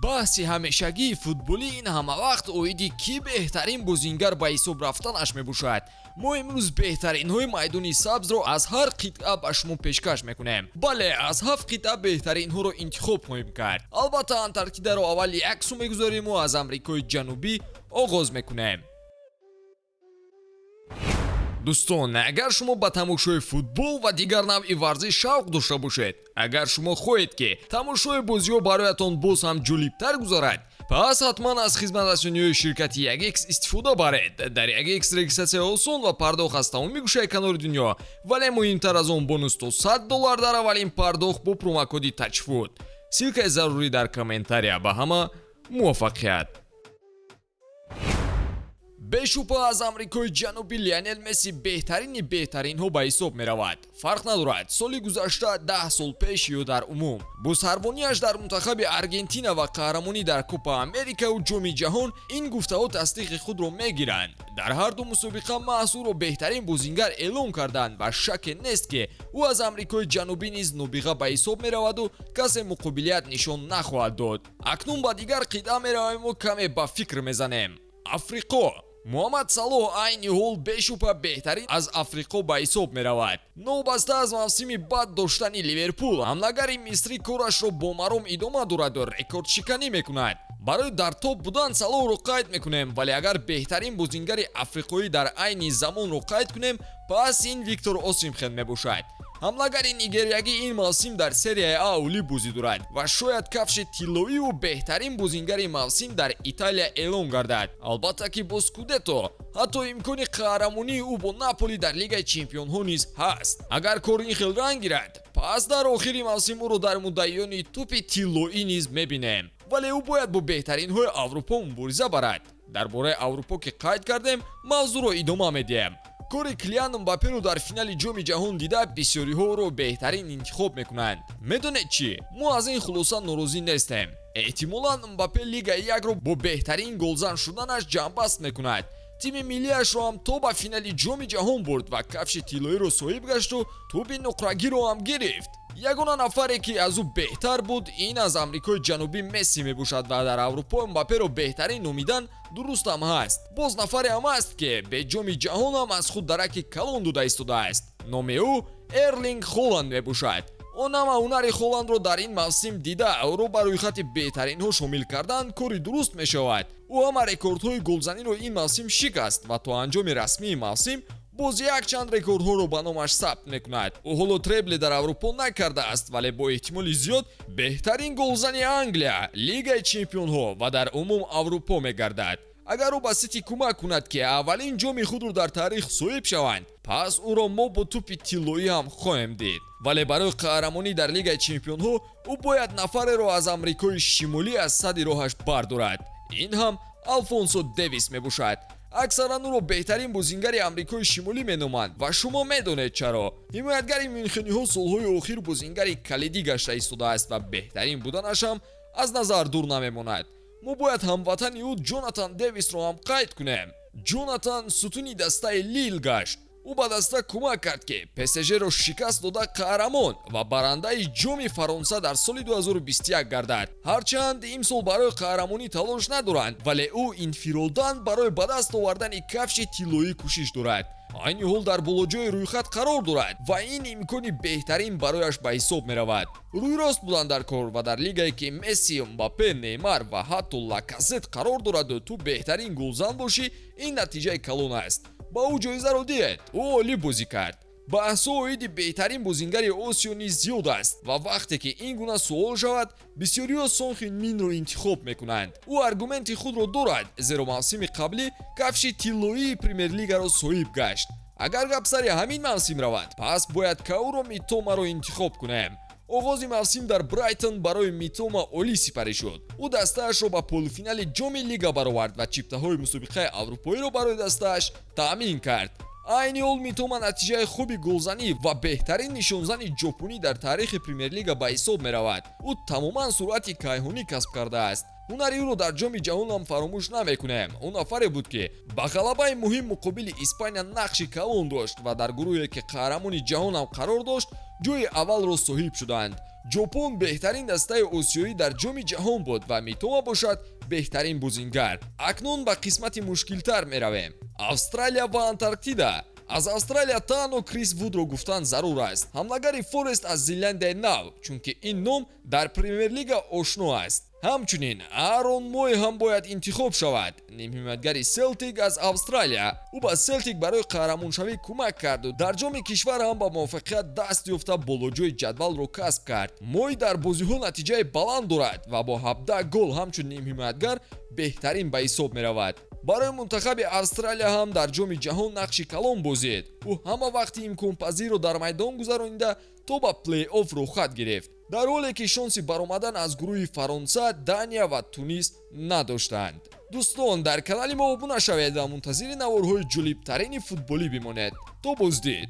Баҳси ҳамешагии футболӣ ин ҳамавақт оиди кӣ беҳтарин бозингар ба ҳисоб рафтанаш мебошад. Мо имрӯз беҳтаринҳои майдони сабзро аз ҳар қитъа ба шумо пешкаш мекунем. Бале, аз ҳафт қитъа беҳтаринҳоро интихоб хоҳем кард. Албатта, Антарктидаро аввал як су мегузориму аз Амрикои Ҷанубӣ оғоз мекунем. Дӯстон, агар шумо ба тамошои футбол ва дигар навъи варзиш шавқ дошта бошед, агар шумо хоҳед, ки тамошои бозиҳо бароятон боз ҳам ҷолибтар гузарад, пас ҳатман аз хизматрасониҳои ширкати 1X истифода баред. Дар 1X регистратсия осон ва пардохт аз тамоми гӯшаи канори дунё, вале муҳимтар аз он, бонус то 100 доллар дар аввалин пардохт бо промокоди TAJFOOT. Ссылкаи зарурӣ дар комментария. Ба ҳама муваффақият! Бешубҳа, аз Амрикои Ҷанубӣ Лионел Месси беҳтарини беҳтаринҳо ба ҳисоб меравад. Фарқ надорад, соли гузашта, 10 сол пеш ё дар умум. Бо сарвонияш дар мунтахаби Аргентина ва қаҳрамонӣ дар Копа Америкау Ҷоми Ҷаҳон ин гуфтаҳо тасдиқи худро мегиранд. Дар ҳар ду мусобиқа маҳз ӯро беҳтарин бозингар эълон карданд ва шакке нест, ки ӯ аз Амрикои Ҷанубӣ низ нобиға ба ҳисоб мераваду касе муқобилият нишон нахоҳад дод. Акнун ба дигар қитъа меравему каме ба фикр мезанем. Африқо. Муҳаммад Салоҳ айни ҳол бешубҳа беҳтарин аз Африқо ба ҳисоб меравад. Новобаста аз мавсими бад доштани Ливерпул, ҳамлагари мисрӣ корашро бо маром идома дораду рекордшиканӣ мекунад. Барои дар топ будан Салоҳро қайд мекунем, вале агар беҳтарин бозингари африқоӣ дар айни замонро қайд кунем, пас ин Виктор Осимхен мебошад. Ҳамлагари нигериягӣ ин мавсим дар Серияи А олӣ бозӣ дорад ва шояд кафши тиллоиву беҳтарин бозингари мавсим дар Италия эълон гардад. Албатта ки бо Скудетто. Ҳатто имкони қаҳрамонии ӯ бо Наполи дар Лигаи чемпионҳо низ ҳаст. Агар кор ин хел ранг гирад, пас дар охири мавсим ӯро дар муддаиёни тӯпи тиллоӣ низ мебинем, вале ӯ бояд бо беҳтаринҳои Аврупо мубориза барад. Дар бораи Аврупо ки қайд кардем, мавзӯъро идома медиҳем. Кори Килиан Мбапперо дар финали Ҷоми Ҷаҳон дида, бисёриҳо ӯро беҳтарин интихоб мекунанд. Медонед чӣ? Мо аз ин хулоса норозӣ нестем. Эҳтимолан, Мбаппе Лигаи якро бо беҳтарин голзан шуданаш ҷамъбаст мекунад. Тими миллиашро ҳам то ба финали Ҷоми Ҷаҳон бурд ва кафши тиллоиро соҳиб гашту тӯби нуқрагиро ҳам гирифт. Ягона нафаре, ки аз ӯ беҳтар буд, ин аз Амрикои Ҷанубӣ Месси мебошад ва дар Аврупо Мбапперо беҳтарин номидан дурустам ҳаст. Боз нафаре ҳам аст, ки бе Ҷоми Ҷаҳон ҳам аз худ дараки калон дода истодааст. Номи ӯ Эрлинг Холанд мебошад. Он ҳама ҳунари Холандро дар ин мавсим дида, ӯро ба рӯйхати беҳтаринҳо шомил кардан кори дуруст мешавад. Ӯ ҳама рекордҳои голзаниро ин мавсим шикаст ва то анҷоми расмии мавсим боз якчанд рекордҳоро ба номаш сабт мекунад. Ӯ ҳоло требле дар Аврупо накардааст, вале бо эҳтимоли зиёд беҳтарин голзани Англия, Лигаи чемпионҳо ва дар умум Аврупо мегардад. Агар ӯ ба Сити кӯмак кунад, ки аввалин ҷоми худро дар таърих соҳиб шаванд, пас ӯро мо бо тӯпи тиллоӣ ҳам хоҳем дид. Вале барои қаҳрамонӣ дар Лигаи чемпионҳо ӯ бояд нафареро аз Амрикои Шимолӣ аз садди роҳаш бардорад. Ин ҳам Алфонсо Дэвис мебошад. Аксаран ӯро беҳтарин бозингари Амрикои Шимолӣ меноманд ва шумо медонед чаро. Ҳимоятгари мюнхениҳо солҳои охир бозингари калидӣ гашта истодааст ва беҳтарин буданаш ҳам аз назар дур намемонад. Мо бояд ҳамватани ӯ Ҷонатан Дэвисро ҳам қайд кунем. Ҷонатан сутуни дастаи Лил гашт. Ӯ ба даста кӯмак кард, ки ПСЖро шикаст дода, қаҳрамон ва барандаи Ҷоми Фаронса дар соли 2021 гардад. Ҳарчанд имсол барои қаҳрамонӣ талош надоранд, вале ӯ инфиродан барои ба даст овардани кафши тиллоӣ кӯшиш дорад. Айни ҳол дар болоҷои рӯйхат қарор дорад ва ин имкони беҳтарин барояш ба ҳисоб меравад. Рӯйрост будан дар кор ва дар лигае, ки Месси, Мбаппе, Неймар ва ҳатто Лаказет қарор дораду ту беҳтарин голзан бошӣ, ин натиҷаи калон аст. Ба ӯ ҷоизаро диҳед, ӯ олӣ бозӣ кард. Баҳсҳо оиди беҳтарин бозингари Осиё низ зиёд аст ва вақте ки ин гуна суол шавад, бисёриҳо Сон Хин Минро интихоб мекунанд. Ӯ аргументи худро дорад, зеро мавсими қаблӣ кафши тиллоии Премер-лигаро соҳиб гашт. Агар гап сари ҳамин мавсим равад, пас бояд Каоро Митомаро интихоб кунем. Оғози мавсим дар Брайтон барои Митома олӣ сипарӣ шуд. Ӯ дастаашро ба полуфинали Ҷоми Лига баровард ва чиптаҳои мусобиқаи аврупоиро барои дастааш таъмин кард. Айни ҳол Митома натиҷаи хуби голзанӣ ва беҳтарин нишонзани ҷопонӣ дар таърихи Премер-лига ба ҳисоб меравад. Ӯ тамоман суръати кайҳонӣ касб кардааст. Ҳунари ӯро дар Ҷоми ҷаҳон ҳам фаромӯш намекунем. Ӯ нафаре буд, ки ба ғалабаи муҳим муқобили Испания нақши калон дошт ва дар гурӯҳе, ки қаҳрамони ҷаҳон ҳам қарор дошт, ҷои аввалро соҳиб шуданд. Ҷопон беҳтарин дастаи осиёӣ дар Ҷоми ҷаҳон буд ва Митома бошад беҳтарин бозингар. Акнун ба қисмати мушкилтар меравем: Австралия ва Антарктида. Аз Австралия танҳо Крис Вудро гуфтан зарур аст, ҳамлагари Форест аз Зеландияи Нав, чунки ин ном дар Премер-лига ошно аст. Ҳамчунин Аарон Мой ҳам бояд интихоб шавад, нимҳимоятгари Селтик аз Австралия. Ӯ ба Селтик барои қаҳрамоншавӣ кӯмак карду дар ҷоми кишвар ҳам ба муваффақият даст ёфта, болоҷои ҷадвалро касб кард. Мой дар бозиҳо натиҷаи баланд дорад ва бо 17 гол ҳамчун нимҳимоятгар беҳтарин ба ҳисоб меравад. Барои мунтахаби Австралия ҳам дар Ҷоми ҷаҳон нақши калон бозид. Ӯ ҳама вақти имконпазирро дар майдон гузаронида, то ба плей-офф рухсат гирифт, дар ҳоле ки шонси баромадан аз гурӯҳи Фаронса, Дания ва Тунис надоштанд. Дӯстон, дар канали мо обуна шавед ва мунтазири наворҳои ҷолибтарини футболӣ бимонед. То боздид.